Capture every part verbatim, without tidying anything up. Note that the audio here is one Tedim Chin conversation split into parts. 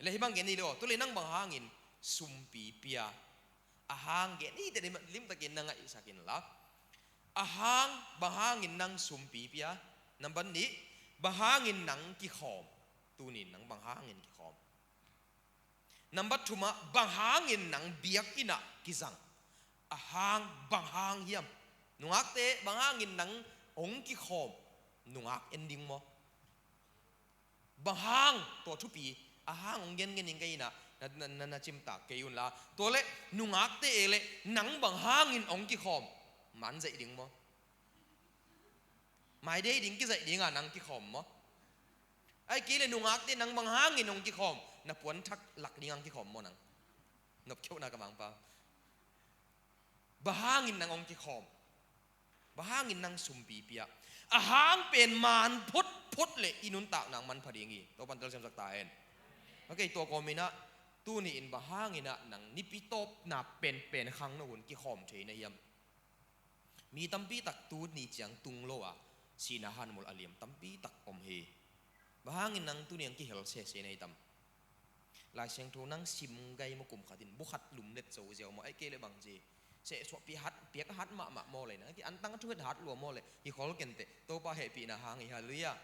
Le hih bang gen ni le aw, tu le nang bang hangin sumpi pia? A hang gen ni te lim, limtakin na ngaihsak inla. A hang, bang hangin nang sumpi pia? Nambat nih, bang hangin nang kikhawm? Tunin nang bang hangin kikhawm? Nambat thumah, bang hangin nang biakinn ah kizang? A hang, bang hang hiam? Nungakte, bang hangin nang hong kikhawm? Nungak en ding maw? Bang hang, tua thupi, a hang hong gengen in ka inn ah na, na, na, na cimtak kei unla. Tua le, nungakte e le, nang bang hangin hong kikhawm? Man zaih ding maw? Mai dei ding kizaih dinga nang kikhawm maw? Ai kei le nungakte nang bang hangin hong kikhawm? Na puanthak lak dinga hong kikhawm maw nang? Nopkhiona ka mangpa. Bang hangin nang hong kikhawm? Bang hangin nang sumpi pia? A hang pen man photphot le i nuntak nang manpha ding hi. Topan telsiamsak ta hen. Ok, tua kawminah tuni in bang hanginah nang nipi tawpna penpen khangno un kikhawm thei na hiam? Mi tampi tak tuni ciang tung lo a sihna hanmul a liam tampi tak om hi. Bang hangin nang tuni ang kihel sese na hi tam? Lai Siangtho nang sim gai maw kum khatin bu khat lumlet zo ziau maw, ai kei le bang ci? Sehsuah pi hat, piak hat mahmah maw le na ki antang a thunget hat lua maw le hi khol kenteh Topa hehpihna hang hi. Halleluiah.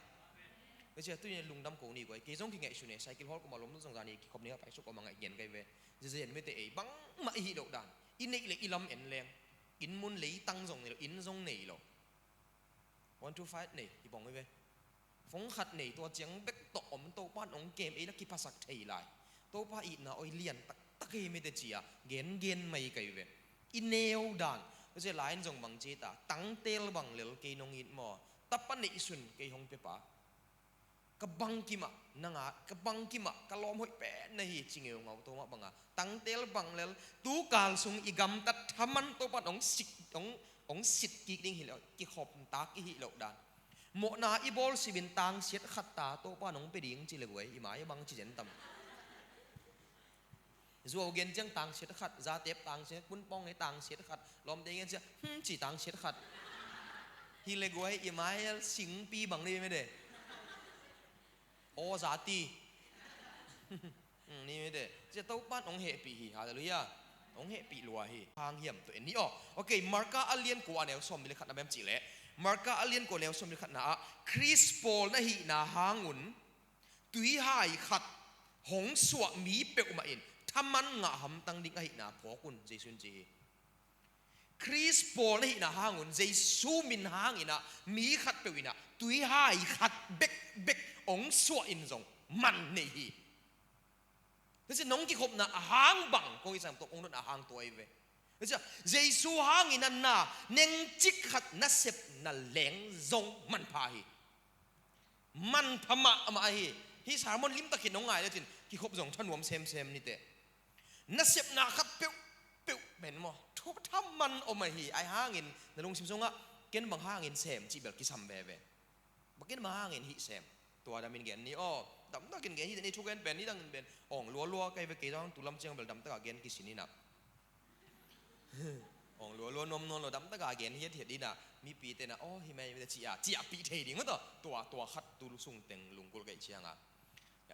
Sia tuni lungdam ko ni guai, kei zong kingaihsun e, cycle hol kuma lom zong zani kikhop ni a paisuk om a ngaih gen kai ve. Ziazian mete ei bangmah i hih loh dan, i neih le i lam en leng. Inn mun leitang zong nei lo, inn zong nei lo. One two five nei i bong i ve. Phone khat nei, tua ciang bek tawh om, Topa in hong kem ei la kiphasak thei lai. Topa itna oi lian taktak hi mete cia gengen mai kai ve. I neu dan. Sia lai in zong bang ci ta, tangtel bang lel kei nong it maw? Tapa neihsun kei hong pia pa. Ka bangkimah nanga, ka bangkimah ka lawm hoih pen na hi ci ngeungau tawmah banga tangtel bang lel. Tukal sung i gamtat thaman Topan hong sit, hong, hong sit kik ding hi lo, kikhoptak i hih loh dan. Mawhna i bawl simin tangsiat khat ta Topan hong pia ding ci le guai, i mai a bang ci zen tam? Zuau gen ciang tangsiat khat, zatep tangsiat, punpawng nei tangsiat khat, lawmte gen ciang hmm ci tangsiat khat. Hi le guai, i mai a singpi bang ni mede. Aw zati. Hmm, ni mede. Cia Topan hong hehpih hi. Halleluiah. Hong hehpih lua hi. Hang hiam tua en ni aw. Ok, Marka a lian kua a neu sawm ni le khat na bem cih leh, Marka a lian kua a neu sawm ni le khatna ah Khrist pawl na hihna hangun tuihai khat hong suah mi peuhmah in thaman ngah hamtang ding ahihna phawk un, Jesu in ci hi. Khrist pawl na hihna hangun Jesu min hanginah mi khatpeuh inah tuihai khat bekbek hong suah in zong man nei hi. Tua ciah nong kikhopna a hang bang kong i sam tawh kong notna a hang tua ei ve. Tua ciah Jesu hangin a na nengcik khat nasepna leng zong manpha hi. Manpha mahmah hi. Hih sermon limtak hi nong ngai lecin kikhop zong thanuam semsem nite. Nasepna khat peuhpeuh pen maw, thu thaman om ahi. Ai hangin na lungsim sungah ken bang hangin sem cih bel kisam veve. Bang ken bang hangin hih sem? Tua damin gen ni aw. Damtakin gen hi teh ni, thugen pen ni dangin pen ong lualua kai ve, kei zong tu lam ciang bel damtaka gen kisin inah. Ong lualua nuam nuam lo, damtaka gen hiathiat inah. Mipi tenah aw himai mite ciah ciahpih thei ding maw tawh. Tua tua khat tu sung teng lunggulh kaih ciangah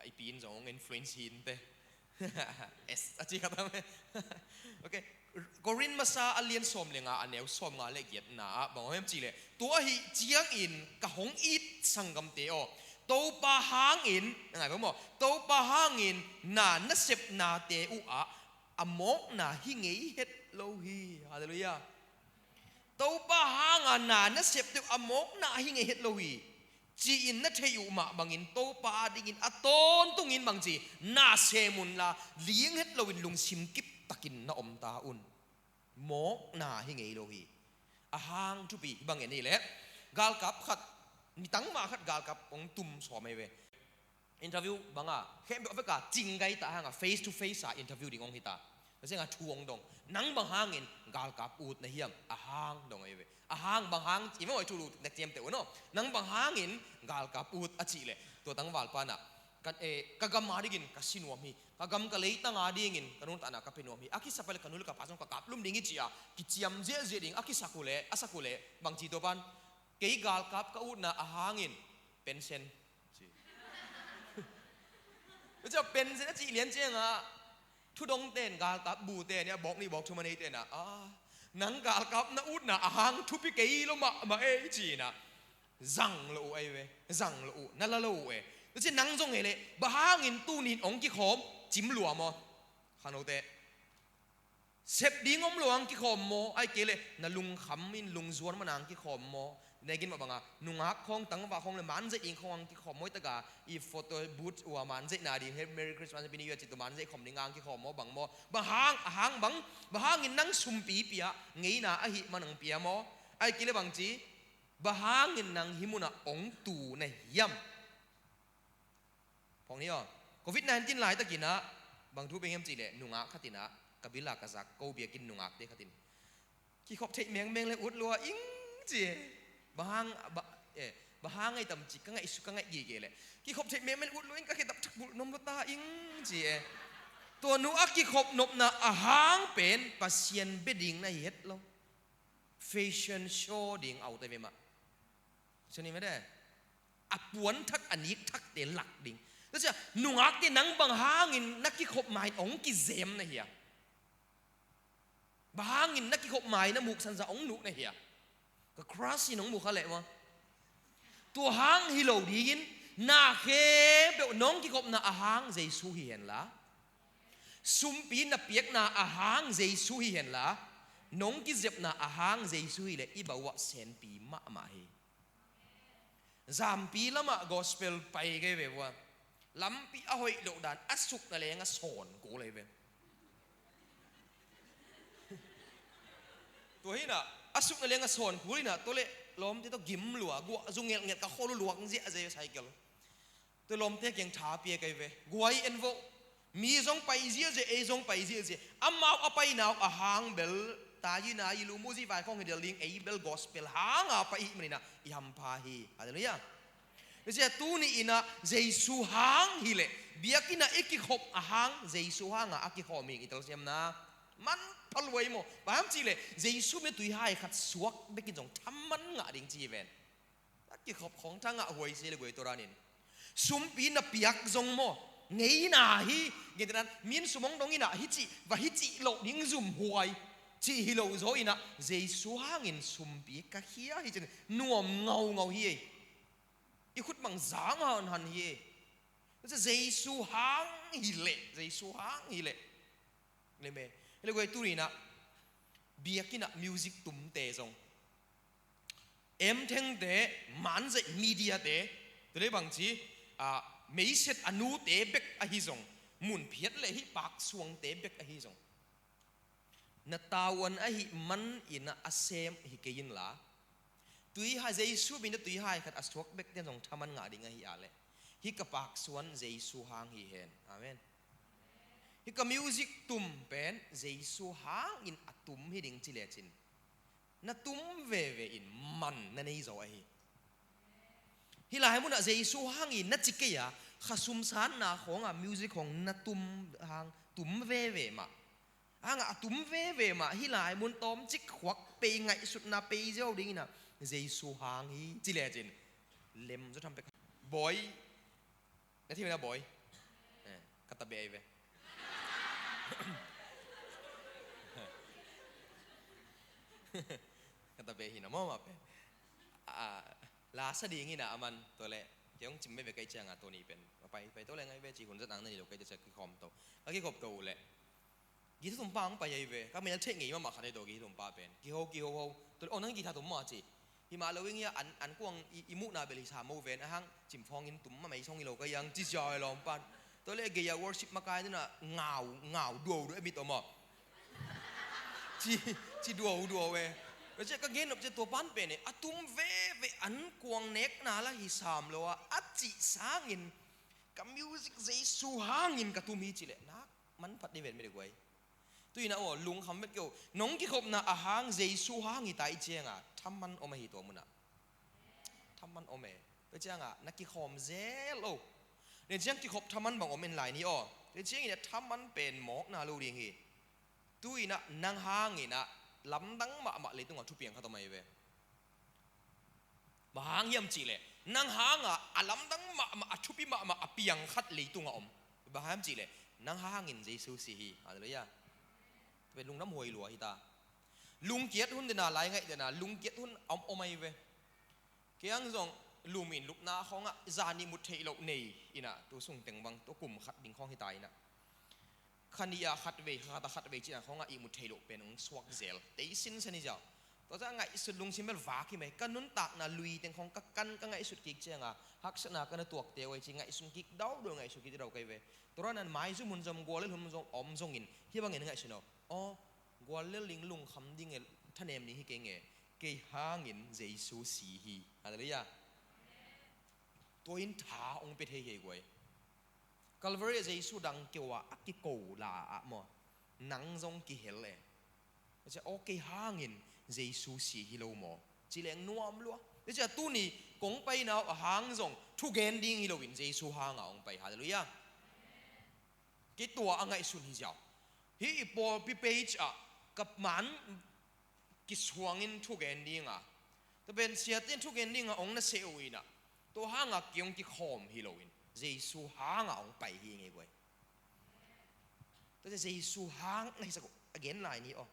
i pi in zong hong influence hi inteh. Es a ci khat a me. Ok. Korin masa a lian sawm le nga a neu sawm nga le giatna ah bang hong hiam cihleh, tua ahi ciangin ka hong it sanggamte aw, Topa hangin, na ngai bang maw, Topa hangin na nasepnate uh ah a mawkna hi ngei het lo hi. Halleluiah. Topa hanga na nasepte uh a mawkna hi ngei het lo hi. Ci-in na theih uh mah bangin Topa adingin a tawntungin bangci na sem unla, ling het loin lungsim kiptakin na om ta un. Mawkna hi ngei lo hi. A hang thupi hi bang en hileh, galkap khat, nitang mah khat galkap hong tum sawm ahi ve. Interview banga khempeuh a veka cinggai ta hanga face to face a interview ding hong hita. Tua cianga thu hong dong. Nang bang hangin galkap ut na hiam? A hang dong ahi ve. A hang bang hang i mawh i thulu nek ciamteh un aw. Nang bang hangin galkap ut a cihleh, tua tangvalpa nah, ka, eh, ka gam adingin ka si nuam hi. Ka gam ka leitang adingin ka nuntakna ka pia nuam hi. A kisa pai le ka nu le ka pa zong ka kap lum ding hi ci-a kiciam ziahziah ding a kisak uhleh, a sak uhleh bangci tua pan, kei galkap ka utna a hangin pension ci. Tua ciang pen zen a cih lian ciangah thudong ten, galkap bu ten, a bawk nih bawk thum a nei tenah, a, nang galkap na utna a hang thupi kei lo mahmah e i ci inah, zang lo uh ei ve, zang lo uh, na la lo uh e. Tua ciang nang zong e leh, bang hangin tunin hong kikhawm cim lua maw? Khangnote sep ding om lo ang kikhawm maw? Ai kei leh na lungkham in lungzuan mana ang kikhawm maw? Nekin mah banga nungak khawng, tangvah khawng le manzeih ding khawng ang kikhawm maw? Taka i photo booth ua manzeihna ding he, Merry Christmas, Happy New Year ci tu manzeih khawm ding ang kikhawm maw? Bang maw? Bang hang, a hang bang? Bang hangin nang sumpi pia ngeina ahih man ang pia maw? Ai kei leh bang ci? Bang hangin nang hih munah hong tu na hiam? Phawk ni aw, covid nineteen laitakinah bang thu pia hiam cih leh, nungak khatinah ka bila ka zak ko biakinn nungakte khatin, kikhop theih mengmeng le ut lua ing ci e. Bang hang, ba, eh, bang hang ai tam ci, ka ngaihsut ka ngaih gige leh, kikhop theih mengmeng le ut lua ing, ka khedap thak bulh nuam lua ta ing ci e. Tua nu a kikhop nopna a hang pen Pasian bia ding na hi het lo. Fashion show ding aute ve mah. Suni mede. A puan thak, a nik thakte lak ding. Tua cia, nungakte nang bang hangin na kikhop mai hong kizem na hia? Bang hangin na kikhop mai na muksan zah hong nuh na hia? Ka crush in hong mukha leh maw? Tua hang hi lo dingin, na khempeuh nong kikhopna a hang Jesu hi henla, sumpi na piakna a hang Jesu hi henla, nong kizepna a hang Jesu hi leh i bauah senpi mahmah hi. Zampi lamah gospel pai kei ve vua. Lampi a hoih loh dan a sukna leng a sawn kul hi ve. Tua hinah a sukna leng a sawn kul hinah, tua leh lawmte tawh gim lua, guah zu ngelhngelh, ka khawl uh luang ziahziah cycle. Tua lawmte kiang tha pia kei ve. Guai en voh. Mi zong pai ziahziah, ei zong pai ziahziah. Amau a paina uh a hang bel, ta yi na yi lu mu zi vai khawng hi del ding, ei bel gospel hanga pai hih maninah i hampha hi. Halleluiah. Tua cia tuni inah Jesu hang hi leh, biakinnah i kikhop a hang Jesu hanga a kikhawm hi ing i telsiamna. Man phaluai maw? Bang hiam cih leh Jesu mi tuihai khat suak bekin zong thaman ngah ding ci hi ven. A kikhop khawng tha ngah huai se le guai tua danin. Sumpi na piak zong maw? Ngeina hi, ngeina hi, min sum hong dong inah hi cih, va hi cih loh ding zum huai. Cih hi lo zaw inah, Jesu hangin sumpi ka khia hi cin nuam ngaungau hi ei. I khut bang zang hanhan hi ei. Tua cia Jesu hang hi leh, Jesu hang hi leh. Le me, le guai tuninah, biakinnah music tumte zong. Emthengte, manzeih mediate, tua le bang ci, a, meiset a nute bek ahi zong, mun phiat le hih paksuangte bek ahi zong. Na tavuan ahih man inah a sem hi kei inla. Tuihai, Jesu min tuihai khat a suak bekte zong thaman ngah ding ahi a leh. Hih ka paksuan Jesu hang hi hen. Amen. Hih ka music tum pen Jesu hangin a tum hi ding ci lecin. Na tum veve in man na nei zaw ahi. Hih lai munah Jesu hang hi na ci kei a, khasum sanna khawnga music khawng na tum hang, tum veve mah. Hangah a tum veve mah, hih lai mun tawmcik khuak pei ngaihsutna pei ziau dinginah Jesu hang hi ci lecin. Lem zaw tham pek. Bawi. Na thei na bawi. Eh, ka tabeh ahi ve. Ka tabeh hi na maw mah pen. Ah, la sa ding inah a man, tua leh kei hong cim veve kei cianga tua ni pen. Pai, pai tua leh ngai ve ci hun zat ang na ni lo kei cia kikhawm to. Ka kikhop to uh leh. Guitar tumpa ang pai ahi ve. Ka mel theih ngei mahmah khat ahi tawh guitar tumpa pen. Kiho, kiho, ho. Tua leh, oh, nang guitar tum mah ci. Hi mah lo ing hia, an, an kuang i, i muhna bel hi sam mo ven. A hang, cimfawng in tum mah mei song hi lo ka hiang. Ci sia hi lawm pan. Tua leh, gei a worship makai nuna ngau, ngau, duau, duau, e mit om aw. Ci, ci duau, duau, e. Ka ci, ka gen nop ci tua pan pen e. A tum veve an kuang nekna la hi sam lo a. A cih sangin. Ka music Jesu hangin ka tum hi ci leh. Nak, man phat di ven mi de guai. Tu inah aw, lungkham vet kei uh. Nong kikhopna a hang Jesu hang hi ta i cianga, thaman om ahi tua munah. Thaman om e. Tua cianga, na kikhawm zel o. Nen ciang kikhop thaman bang om en lai ni aw. Tua ciang inah thaman pen mawkna lo ding hi. Tu inah nang hang inah, lamdang mahmah leitungah thupiang khat om ahi ve. Bang hang hiam cih leh, nang hangah a lamdang mahmah, a thupi mahmah, a piang khat leitungah om. Bang hang hiam cih leh nang hangin Jesu si hi. Halleluiah. Tua pen lungdam huai lua hi ta. Lungkiat hun dena, lai ngaih dena lungkiat hun a om om ahi ve. Kei ang zong lum in lupna khawngah zan ihmut theih loh nei inah, tu sung teng bang tua kum khat ding khawng hi ta inah, kha nih ah khat vei, kha khat ah khat vei cih khawngah ihmut theih loh pen hong suak zel tei sinsen hi ziau. Tua ciang ngaihsut lungsim bel vak hi mai. Ka nuntakna lui teng khawng ka kan, ka ngaihsut kik cianga haksatna ka na tuakte uh ahi ci ngaihsun kik dauh deuh, ngaihsut kik dauh kei ve. Tua ranan maizum hun zong, guallel hun zong om zongin hih bangin ngaihsun aw. Aw, guallel ding, lungkham ding e, thanem ding hi kei nge. Kei hangin Jesu si hi. Halleluiah. Tua in tha hong pia thei hi ei guai. Calvary ah Jesu dang keu ah a kiko la ah maw, nang zong kihel e. Cia aw, kei hangin Jesu si hi lo maw, ci leng nuam lua. Cia tuni kong paina uh a hang zong thugen ding hi loin Jesu hanga hong pai. Halleluiah. Kei tua a ngaihsun hi ziau. Hih i pawlpi page ah ka man kisuangin thugen dinga, tua pen siate in thugen dinga hong na seh uh inah, tua hanga kei hong kikhawm hi loin Jesu hanga hong pai hi ngei guai. Tua cia Jesu hang na hisak uh a gen lai ni aw.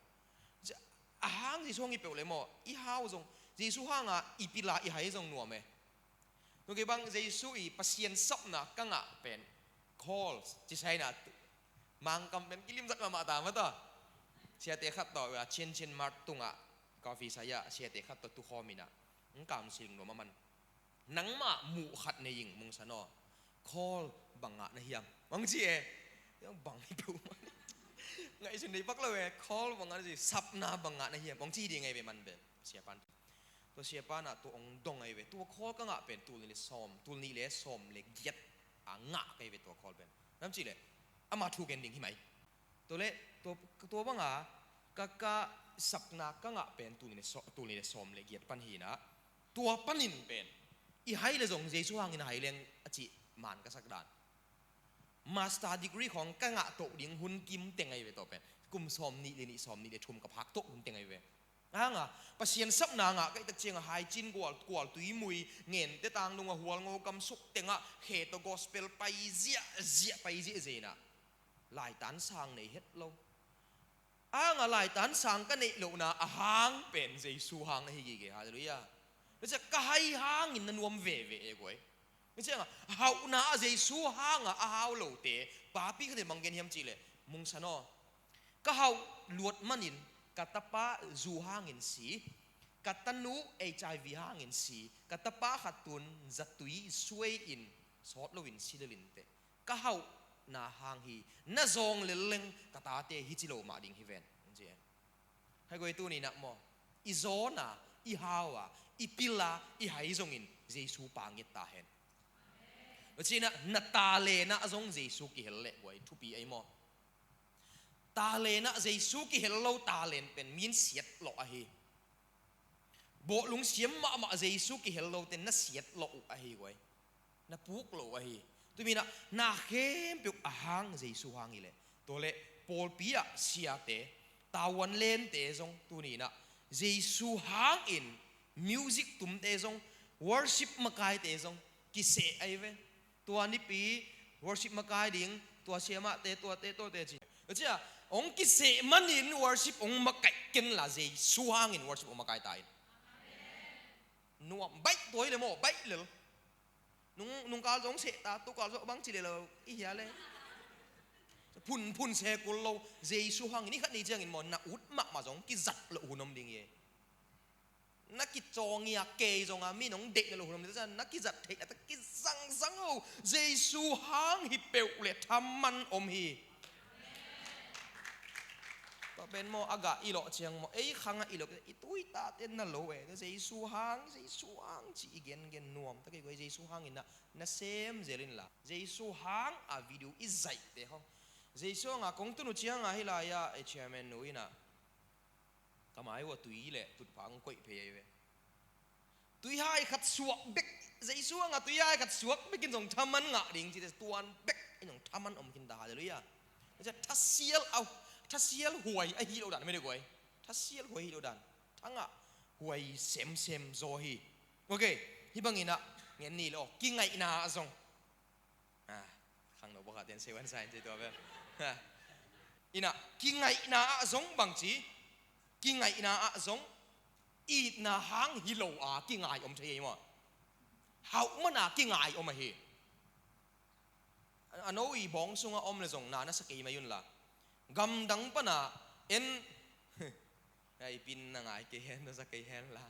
Cia a hang Jesu hang hi peuh le maw, i hau zong, Jesu hanga i pila i hai zong nuam e. Tua kei bang Jesu i Pasian sapna ka ngah pen calls ci saina, Mangkam pen kilimzat mahmah ta mata. Siate khat tawh a Chin Chin Mart tungah coffee sai-ah siate khat tawh tukhawm inah, hong kamsiling nuam a man. Nangmah muh khat nei ing, Mungsan aw. Call bang ngah na hiam, hong ci e. Bang hi peuh man. Ngaihsun nei pak lo e. Call bang ngah na ci, sapna bang ngah na hiam, hong ci ding ahi ve man pen. Siapan, tua siapa nah tua hong dong ahi ve. Tua call ka ngah pen tul nih le sawm, tul nih le sawm le giat a ngah ka hi ve tua call pen. Nam cih leh ama thugen ding hi mai. Tua leh tua, tua banga ka, ka sapna ka ngah pen tul nih le sawm, tul nih le sawm le giat pan hi inah, tua panin pen i hai le zong Jesu hangin a hai leng a cih man ka sak dan. Master degree khawng ka ngah toh ding hun kim teng ahi ve tua pen. Kum sawm nih le nih, sawm nih le thum ka phak toh hun teng ahi ve. Hanga Pasian sapna ngah ka hih tak cianga haicin gual, kual tuimui, ngente tanglunga hualngo kamsuk tengah khe tawh gospel pai ziahziah, pai ziahziah inah, laitan sang nei het lo. Hanga laitan sang ka neih lohna a hang pen Jesu hang na hi gige. Halleluiah. Tua cia ka hai hangin na nuam veve e guai. Tua cianga hauhna a Jesu hanga a hau lote, papi khatin bang gen hiam cih leh, Mungsan aw, ka hauh luat manin ka tapa zu hangin si, ka tanu HIV hangin si, ka tapa khat tun zatui suai in sawt loin si lel inteh. Ka hauhna hang hi, na zawng lel leng ka tate hi ci lo mah ding hi ven, hong ci e. Hai guai, tuni inah maw, i zawn a, i hau a, i pil a, i hai zongin Jesu pa nget ta hen. Tua ci inah na talent ah zong Jesu kihel leh guai, thupi ahi maw. Talent ah Jesu kihel lo, talent pen min siat lawh ahi. Bawh lungsiam mahmah Jesu kihel lote na siat lawh uh ahi guai. Na puk lo uh ahi. Tumi inah na khempeuh a hang Jesu hang hi leh. Tua leh pawlpi ah siate, tavuan lente zong tuni inah Jesu hangin music tumte zong, worship makaite zong kiseh ahi ve. Tua nipi worship makai ding, tua siamahte, tuate, tuate ci. Tua cia hong kiseh manin worship hong makaih kenla, Jesu hangin worship hong makai ta in. Nuam baih tua hi le maw, baih lel. Nung, nungkal zong seh ta, tukal zong bang ci le lo i hia le. Phunphun se kul lo, Jesu hangin i khat ni ciangin maw, na ut mahmah zong kizat loh hun om ding hi. Na kicawng ia kei zonga mi nong deih na lo hun om ding, na kizat theih na ta kizangzang lo. Jesu hang hi peuh le thaman om hi. Tua pen maw, a gah i lawh ciang maw, ei khangah i lawh, i tuitate na lo e. Jesu hang, Jesu hang ci i gengen nuam ta kei guai. Jesu hangin na, na sem zel inla, Jesu hang a video i zaihte khawng. Jesu hanga kong tun uh cianga hih lai-ah e, chairman nu inah ka mai uh a tui le tutphah hong koih phei ahi ve. Tuihai khat suak bek, Jesu hanga tuihai khat suak bekin zong thaman ngah ding cite, tuan bek in zong thaman om khin ta. Halleluiah. Thasial a, thasial huai ahi lo dan mene guai. Thasial huai ahi lo dan. Thangah huai semsem zaw hi. Ok. Hih bangin ah ngen ni le aw, kingaihna ah zong, ah, khangno bawk Ten seven sign ci tua bel. Ha. Ina, kingaihna ah zong bangci, kingaihna ah zong itna hang hi lo a kingai om thei hi maw? Hauh mana kingai om ahi. A no i bawng sungah om le zong na na sa kei mai un la. Gamdang pana en ai pin na ngai kei hen, na sa kei hen la.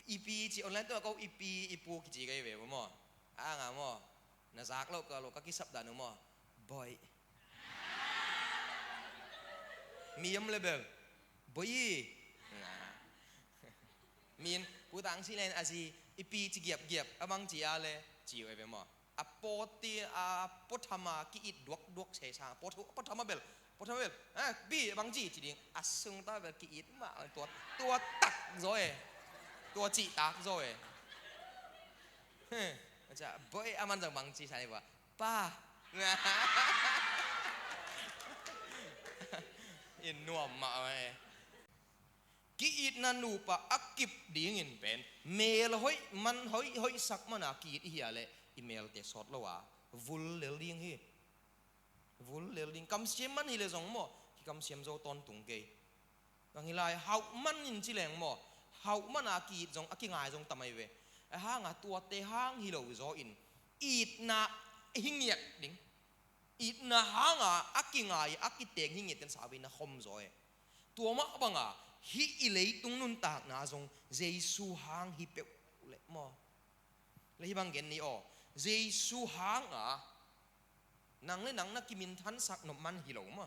Ipi ci online tu a ko ipi ipu kici kei ve maw? A nga maw? Na zak lo ka lo ka kisap dan maw? Boy. Mi om le bel. Boy. Min putang si len a zi ipi ci giap giap a bang ci a le ci ve maw? A pawti a pawthama ki-it duakduak sesang pawthama bel, pawthama bel, eh, bi bangci ci ding a sungta bel ki-it mah tua, tua tak zaw e. Tua cihtak zaw e. He, macam boy a man zang bangci sa ni ba pa. In nuam mah e. Ki-itna nupa a kip dingin pen mel hoih man hoih hoihsak mana ki-it i hia leh i melte sawt lo a vul lel ding hi. Vul lel ding. Kamsiam man hi le zong maw, kikamsiam zo tawntung kei. Bang hi lai, hauh man in ci leng maw, hauh mana ki-it zong a kingai zong tamai ve. A hanga tuate hang hi lo zaw in itna hi ngiat ding. Itna hanga a kingai a kiteng hi ngiat ten sa ve na khom zaw e. Tua mah banga hih i leitung nuntakna zong Jesu hang hi peuh leh maw? Le hih bang gen ni aw. Jesu hanga nang le nang na kiminthansak nop man hi lo maw?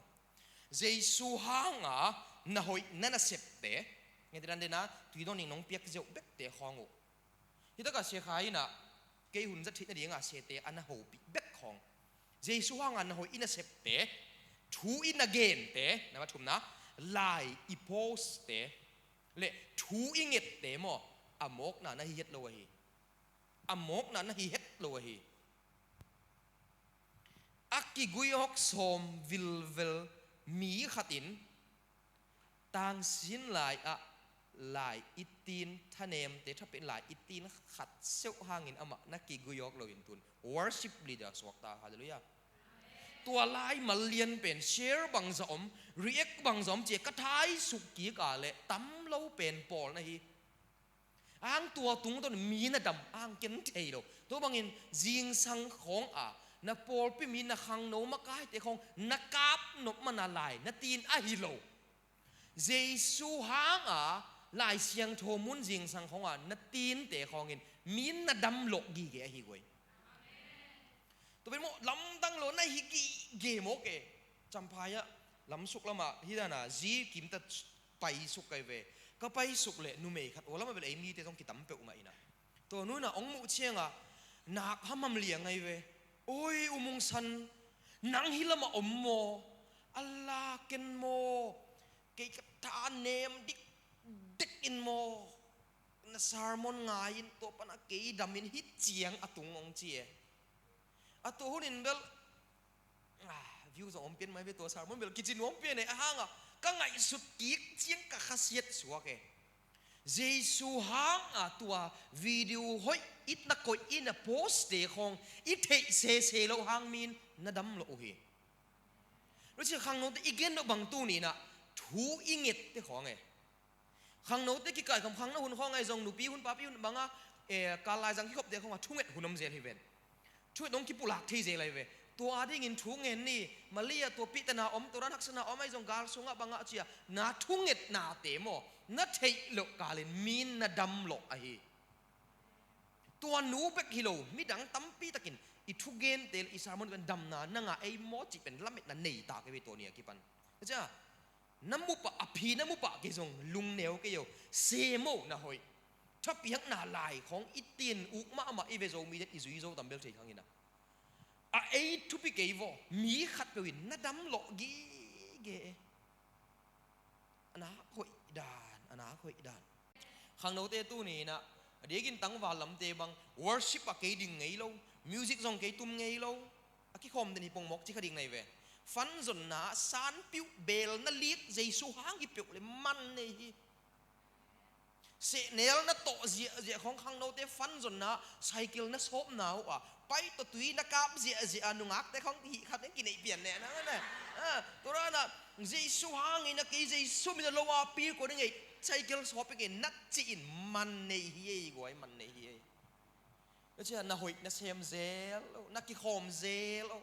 Jesu hanga na hoih na nasepte, ngetdan dena tuidawn ning nong piak zeuh bekte khawng uh. Hitaka sia kha ina kei hun zat theih nadinga siate a na hopih bek khawng. Jesu hanga na hoih i nasepte, thu i na gente, na va thumna, lai i poste, le thu i ngette maw, a mawkna na hi het lo ahi. A mawkna na hi het lo ahi. A kiguihawk sawm vilvel mi khatin tangsin lai-ah lai i tin thanemte thapeh lai i tin khat seuh hangin amah na kiguihawk loin tun worship leader suakta. Halleluiah. Tua lai mal lian pen share bangza om, react bangza om cia ka thaisuk kik a le tam lo pen pawl na hi. Ang tua tungtawn mi na dam ang ken thei lo. Tua bangin zingsang khawng a na pawlpi mi na khangno makaite khawng na kap nop mana lai na tin ahi lo. Jesu hanga Lai Siangtho mun zingsang khawng a na tinte khawngin mi na dam lawh gige ahi guai. Tua pen maw lamdang lo na hi gige mawk e. Champhai ah lamsuk lamah hih dana zi kimta paisuk kai ve. Ka paisuk leh numei khat aw lamah bel ei mite zong kitam peuhmah inah. Tua nuna ong muh cianga nak hamham liang ai ve. Oi U Mung San, nang hih lamah om maw? A la ken maw? Kei ka tha nem dikdik in maw? Na sermon ngai in tua pana kei damin hih ciang a tung ong ci e. A tua hunin bel ah, view zong om pian mai ve tua sermon bel kici nuam pian e, a hanga ka ngaihsut kik ciang ka khasiat suak e. Jesu hanga tua video hoih i na koih i na post te khawng i theih sese loh hang min na dam loh uh hi. Lucia khangnote i gen loh bang tuninah thu i ngette khawng e. Khangnote kikaikhawm khangno hun khawng ai zong nupi hun papi hun banga, eh, kal laizang kikhopte khawngah thunget hun om zel hi ven. Thunget dong kipulak thei zel ai ve. Tua adingin thu ngen ni, Malia tua pihtana om, tua ran haksana om ai zong gal sungah bangah cia na thungetnate maw na theih loh kalin min na dam loh ahi. Tua nu bek hi lo midang tampi takin i thugente le i sermon pen damna na ngah ei maw cih pen lametna nei tak ei ve tua ni a kipan. Cia na mupah a phi na mupah kei zong lungneu kei o. Semo na hoih thapiakna lai khawng i tin uk mahmah i ve zo mi den i zui zo tam bel thei khang ina. A ei thupi kei vaw mi khat peuhin na dam lawh gige e. A nak hoih dan, a nak hoih dan. Khangnote tuni inah a diakin tangval lamte bang worship a kei ding ngei lo, music zong kei tum ngei lo. A kikhawm den hi pongmawk ci kha ding nai ve. Fan zonna sanpiuh beel na lik Jesu hang hi peuh le man nei hi. Sehnel na tawh ziahziah khawng khangnote fan zonna cycle na sawpna uh a Pai tawh tui na kap ziahziah a nungakte khawng hih khat in kineih pian leh na, na. Ah, tua dan a Jesu hang ing na, kei Jesu min a lo a pi kua ding ei, cycle sawp ing ei na ci-in man nei hi ei guai, man nei hi ei. Na ci a na hoih na sem zel lo, na kikhawm zel lo.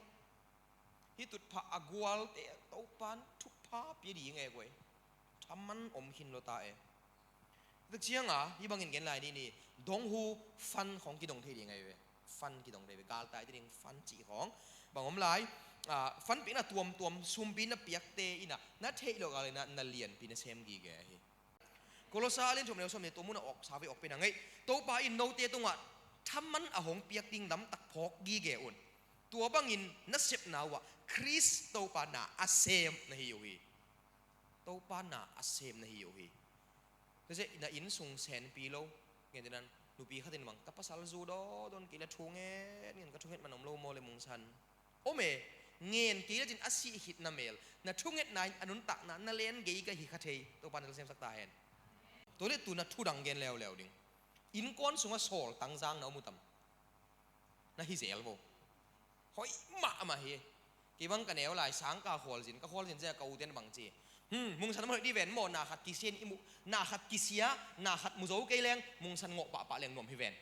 Hih tutphah a gualte Topa'n thupha pia ding e guai. Thaman om khin lo ta e. Tua ciang a hih bangin gen lai ni ni, dong hu, fund khawng kidong thei ding ahi ve. Fund kidong thei ve. Galtai te ding fund cih khawng bang om lai. Ah, fund piakna tuamtuam, sumpi na piakte in a na theih loh kal in a na lianpi na sem gige ahi. Kolosa a lian thum neu sawm nih, tua mun a awk sa ve awk pen a ngeih. Topa in note tungah thaman a hong piak ding lamtak phawk gige un. Tua bangin na sepna uh ah Khrist Topa na a sem na hi uh hi. Topa na a sem na hi uh hi. Tua ciang na inn sung senpi lo. Ngen te nan, nupi khat in bang, ka pasal zu dawdon kei le thu ngen ngen, ka thunget man om lo maw le Mungsan. Om e, ngen kei le cin a sih khit na mel, na thungetna in a nuntakna na len gei ka hi kha thei. Topa na la semsak ta hen. Tua le tu na thudang gen leuleu ding. Innkuan sungah sawltang zang na om uh tam? Na hi zel vo. Hoih mahmah hi. Kei bang ka neu lai sang ka khualzin, ka khualzin ciang ka ute in bang ci, hmm, Mungsan a man hoih dih ven maw, na khat kisia in i mu, na khat kisia, na khat mu zo kei leng Mungsan ngawh pahpah leng nuam hi ven.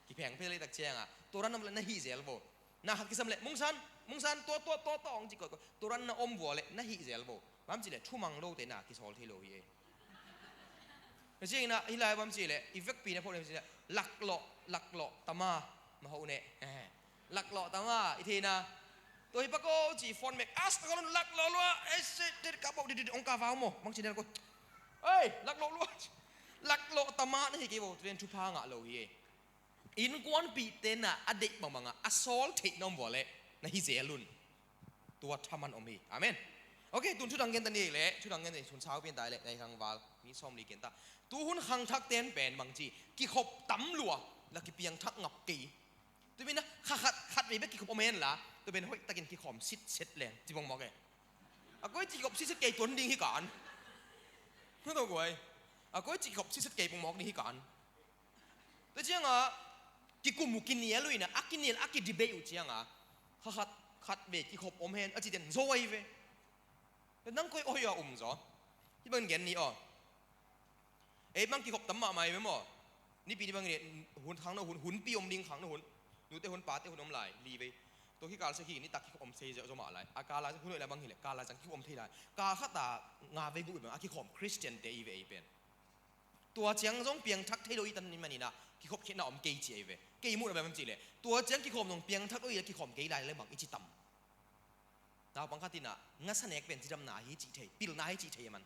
Kipheng phei leitak ciang a tua dan na om leh na hih zel vo. Na khat kisam leh Mungsan, Mungsan, tua tua tua tua hong ci koihkoih. Tua dan na om vua leh na hih zel vo. Bang ci leh thumang lote na kisawl thei lo hi ei. Tua ciangin ah hih lai bang ci leh i vekpi na phawk leh bang ci leh, laklawh, laklawh tama, mahoh ne. Laklawh tama i theihna. Tua hi pak o ci phone mek, as, ta ka lun laklawh lua. Ei se, te ka pok didid ong ka vau maw, bang ci ne ko. Ei, laklawh lua. Laklawh tama na hi kei vo, tua den thupha ngah lo hi ei. Innkuanpihte na a deih bangbang a a sawl theih na om vua leh na hi zel un. Tua thaman om hi. Amen. Ok, tun thudang gen ta ni leh, thudang gen ta ni, tun sau pian ta leh, nai khang val mi sawm li gen ta. Tu hun khangthak ten pen bang ci, kikhop tam lua, la kipiangthak ngap kei. Tua pen a kha khat, khat vei bek kikhop om hen la, tua pen hoihtakin kikhawm sitset leng ci bangmawk e. A koi ci kikhop sitset kei tuan ding hi kan. Hua tawh guai. A koi ci kikhop sitset kei bangmawk ding hi kan. Tua ciang a kikum uh, kinial uh in a, a kinial a kidebate uh ciang a, kha khat, khat vei kikhop om hen a ci ten zo ahi ve. Nang koi aw hi a um zaw. Hih bang gen ni aw. Ei bang kikhop tam mahmah hi ve maw. Nipi ni bang ni hun khang na hun, hunpi om ding khang na hun. Nute hun pate hun om lai li vei. Tua khikal se khi nitak kikhop om sei zaw zaw mah lai. A kal lai hun hoih lai bang hi leh kal lai zang kikhop om thei lai. Kal khat a nga vei guk vei bang a kikhawm Khristiante i ve ei pen. Tua ciang zong piangthak thei lo i tan ni manin a kikhop khiatna om kei ci ei ve. Kei muhna bang ci leh tua ciang kikhawm zong piangthak lo i a kikhawm kei lai le bang i ci tam. Naupang khat in a ngasa nek pen cidamna hi cih thei, pilna hi cih thei a man.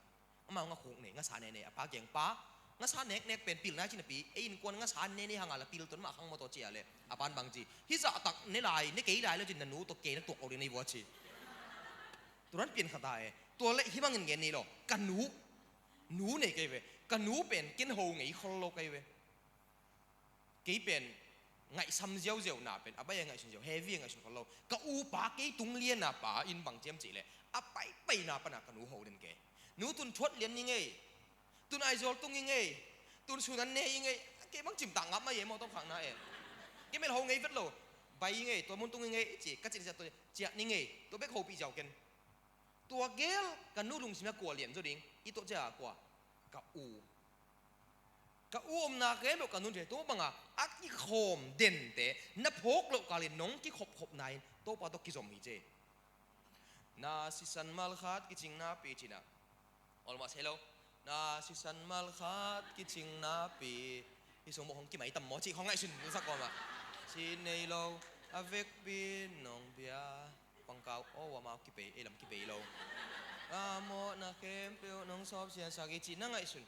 Amau ngakhuk nei, ngasa ne nei, a pa keng pa, ngasa nek nek pen pilna hi cih napi, ei innkuan ngasa ne nei hang a la pil tuan mah khang maw tawh ci a leh a pan bang ci, hih zahtak ne lai, ne kei lai lo cin na nu tawh kei na tuak lo ding nei vua ci. Tua dan pian khat a e. Tua leh hih bangin gen ni lo, ka nu, nu nei kei ve. Ka nu pen ken ho ngei khol lo kei ve. Kei pen ngaihsam ziauziau na pen a bai a ngaihsun ziau, heavy a ngaihsun khol lo. Ka upa kei tung lian a pa in bang ciam cih leh a paipai na pan a ka nu ho den kei. Nu tun thuat lian ni ngei. Tun Aizawl tung i ngei. Tun sunan ne i ngei. Kei bang cimtak ngap mai e maw tawh khak na e. Kei mel ho ngei vet lo. Bai i ngei, tua mun tung i ngei ci, ka cin sia tua ciah ni ngei. Tua bek hopih ziau ken. Tua gel ka nu lungsim a kua lian zaw ding, i tawh cia kua, ka u. Ka u omna khempeuh ka nun thei, tua banga a kikhawm dente na phawk loh kalin nong kikhopkhopna in Topa tawh kizom hi ce. Na sisan malkhat kicingna pi cina. Olma sei lo. Na sisan malkhat kicingna pi. Hi sung mawh hong kimai tam maw cih khawng ngaihsun sak kawma. Ci nei lo. A vekpi nong bia. Pangkau aw, amau kipei, ei lam kipei lo. A mawhna khempeuh nong sawp siasak i cih na ngaihsun.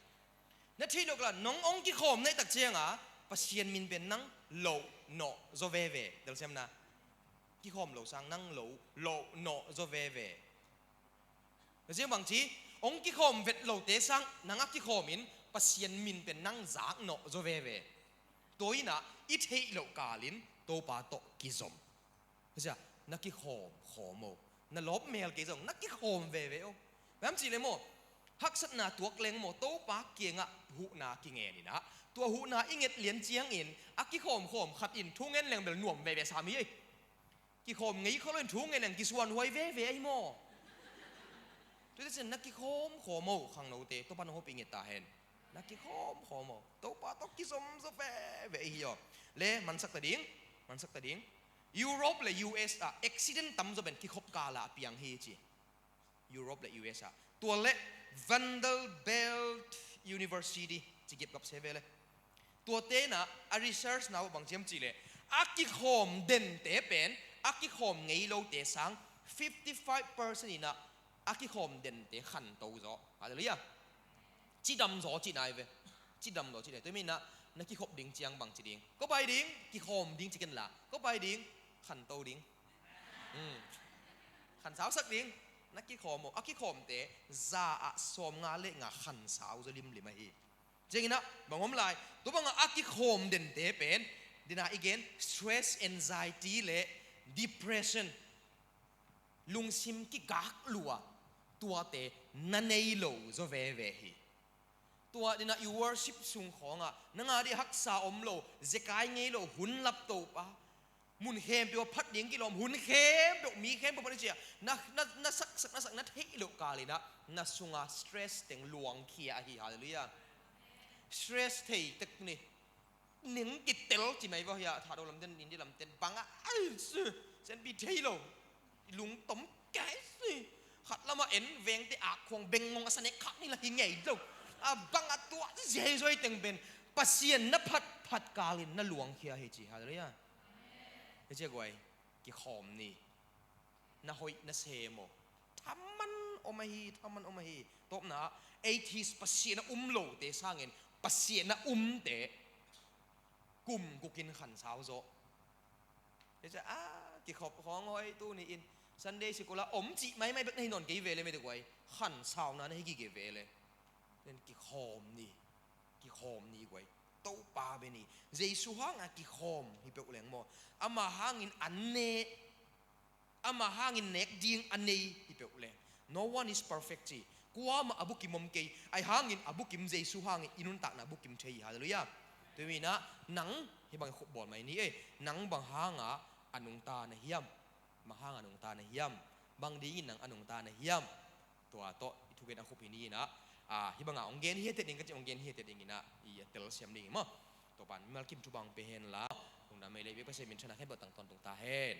Na theih loh kala nong ong kikhawm na i tak cianga Pasian min pen nang loh nawh zaw veve. Delsiamna kikhawm lo sang nang loh, loh nawh zaw veve. Na ciang bangci, ong kikhawm vet lote sang nang a kikhawm in Pasian min pen nang zak nawh zaw veve. Tua inah i theih loh kalin Topa tawh kizom. Sia, na kikhawm khawm o. Na lawp mel kei zong na kikhawm veve o. Bang cih le maw, haksatna tuak leng maw, Topa kiangah huhna kingen inah Tua huhna i nget lian ciangin a kikhawmkhawm khat in thu ngen leng bel nuam veve sam hi ei. Kikhawm ngei kholo in thu ngen leng kisuanhuai veve ahi maw? Tuate cin na kikhawmkhawm o khangnote, Topa nong hopih nget ta hen. Na kikhawmkhawm o, Topa tawh kizomzaw veve ahi aw. Le mansak ta ding, mansak ta ding. Europe le U S ah accident tamzaw pen kikhop kala a piang hi ci. Europe le U S ah. Tua le Vanderbilt University ci gipgap se ve le. Tuate na a research na uh bang ciam ci le, a kikhawm dente pen a kikhawm ngei lote sang fifty five percent ina a kikhawm dente khanto zaw. Halleluiah. Cidam zaw ci nai ve. Cidam zaw ci nai. Tua mina na kikhop ding ciang bang ci ding? Ko pai ding, kikhawm ding ci ken la. Ko pai ding, khanto ding. Hmm. Khansau sak ding. Na kikhawm o, a kikhawmte za ah sawmnga le nga khansau zaw limlim ahi. Ciangin ah bang om lai? Tua bangah a kikhawm dente pen dina i gen stress, anxiety le depression, lungsim kigak lua, tuate na nei lo zaw veve hi. Tua dina i worship sung khawngah nanga dih haksa om lo, zekai ngei lo, hun lapto pa, mun khempeuh a phat ding kilawm, hun khempeuh, mi khempeuh phat ding cia na, na, na saksak, na sak, na theih loh kalina na sunga stress teng luangkhia ahi. Halleluiah. Stress thei tek ni. Ning kitel ci mai vaw hia, Thado lamten, India lamten bangah ai si, senpi thei lo. Lungtom kai si. Khat lama en vengte a khuang bengngong a sanek khak ni la hi ngei lo. A bangah tua ziaizoi teng pen Pasian na phat phat kalin na luangkhia hi ci. Halleluiah. Hi cia guai, kikhawm ni. Na hoih na sem aw. Thaman om ahi, thaman om ahi. Tawpna ah atheist, Pasian a um lote sangin Pasian a umte kum gukin khansau zaw. Hi cia a kikhop khawng hoi tuni in Sunday sikula om cih maimai bek na hi nawn kei vele mete guai. Khansauna na hi gige vele. Nen kikhawm ni. Kikhawm ni guai. Topa be ni. Jesu hanga kikhawm hi peuh leng maw? Ama hangin an ne, ama hangin nek ding a nei hi peuh leng. No one is perfect ci. Kuamah a bukim om kei. Ai hangin a bukim Jesu hangin i nuntakna a bukim thei hi. Halleluiah. Tua mina nang hibang khupbawl mai ni ei. Nang bang hanga a nungta na hiam? Bang hanga a nungta na hiam? Bang dingin nang a nungta na hiam? Tua tawh i thugen a khup hi ni inah, a, hibanga hong gen hiate ding ka ci, hong gen hiate ding inah i a telsiam ding hi maw? Topan mimal kim thubang pe hen la. Lungdam mei lei bek Pasian min thana khen bawh tang tawntung ta hen.